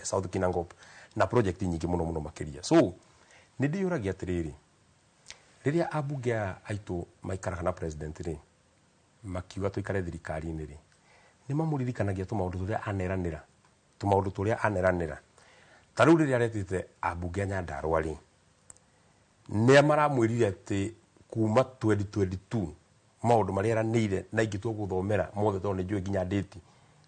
South Kinangop na project nyingĩ mũno mũno makĩria. So nĩ ndĩyũragia atĩrĩrĩ, rĩrĩa ambunge aya aitũ maikaraga na president rĩ, makiuga tũikare thirikari-inĩ rĩ, nĩ mamũririkanagia tũmaũndũ tũrĩa aneranĩra, tũmaũndũ tũrĩa aneranĩra. Ta rĩu rĩrĩa aretĩte ambunge a Nyandarua rĩ, nĩ maramwĩrire atĩ kuma 2022 maũndũ marĩa eranĩire, na ingĩtua gũthomera mothe tondũ nĩ njũĩ nginya date,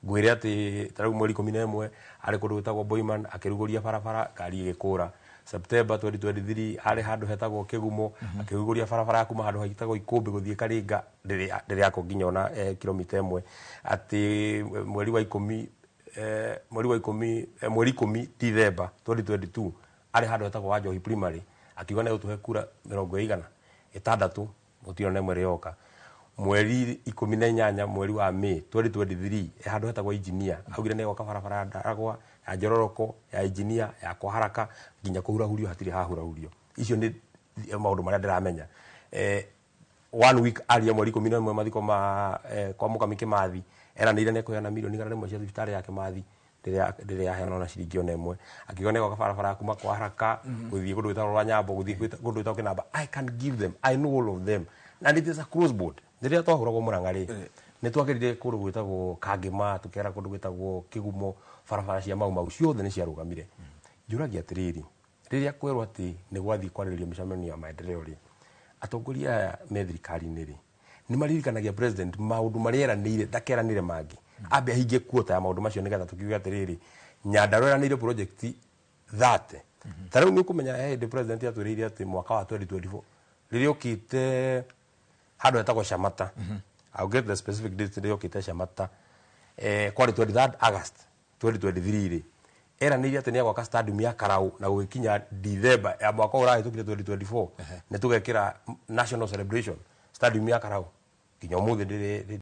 ngwĩre atĩ ta rĩu mweri 11 arĩ kũndũ gwĩtagwo Boiman akĩrugũria barabara, ngari ĩgĩkũra. September 2023 arĩ handũ hetagwo Kĩgumo akĩrugũria barabara ya kuma handũ hetagwo Ikũmbĩ gũthiĩ Karinga, ndĩrĩ yakwo nginya ona kilomita 1. Atĩ mweri wa 10, mweri wa 10, mweri 10 December 2022 arĩ handũ hetagwo Wanjohi Primary akiuga nĩ egũtũhe kura 66, gũtirĩ ona ĩmwe ĩrĩ. Mweri 18 mweri wa May 2023 e handũ hetagwo Engineer augire nĩ egwaka barabara ya Ndaragwa, ya Njororoko, ya Engineer, ya kwa Haraka nginya kũhurahurio hatirĩ hahurahurio. Icio nĩ maũndũ marĩa ndĩramenya. One week aria mweri 11 mathiko ma kwa Mũkami Kĩmathi eranĩire nĩ ekũheana mirioni 100 cia thibitarĩ ya Kĩmathi, ndĩrĩ yaheana ona ciringi ona ĩmwe. Akiuga nĩ egwaka barabara ya kuma kwa Haraka gũthiĩ kũndũ gwĩtagwo Rwanyambo gũthiĩ kũndũ gwĩtagwo Kĩnamba. I can give them, I know all of them and it is a cross board. Rĩrĩa twahũragwo Mũrang'a rĩ, nĩ twagerire kũndũ gwĩtagwo Kangĩma, tũkĩgera kũndũ gwĩtagwo Kĩgumo, barabara cia Mau Mau ciothe nĩ ciarũgamire. Njũragia atĩrĩrĩ, rĩrĩa kwerwo atĩ nĩ gwathiĩ kwarĩrĩrio mĩcemanio ya maendeleo rĩ, atongoria aya me thirikari-inĩ rĩ, nĩ maririkanagia president maũndũ marĩa eranĩire, ndakeranĩre mangĩ, ambe ahingie quota ya maũndũ macio nĩgetha tũkiuge atĩrĩrĩ, Nyandarua eranĩire project 30. Ta rĩu nĩ ũkũmenya he hĩndĩ president atwĩrĩire atĩ mwaka wa 2024 rĩrĩa ũkĩte handũ hetagwo Shamata, I'll get the specific date, rĩrĩa ũkĩte Shamata, kwarĩ 23 August 2023 rĩ, eranĩire atĩ nĩ egwaka stadium ya Karau, na gũgĩkinya December ya mwaka ũyũ ũrahĩtũkire 2024 nĩ tũgekĩra national celebration stadium ya Karau, nginya ũmũthĩ ndĩrĩ.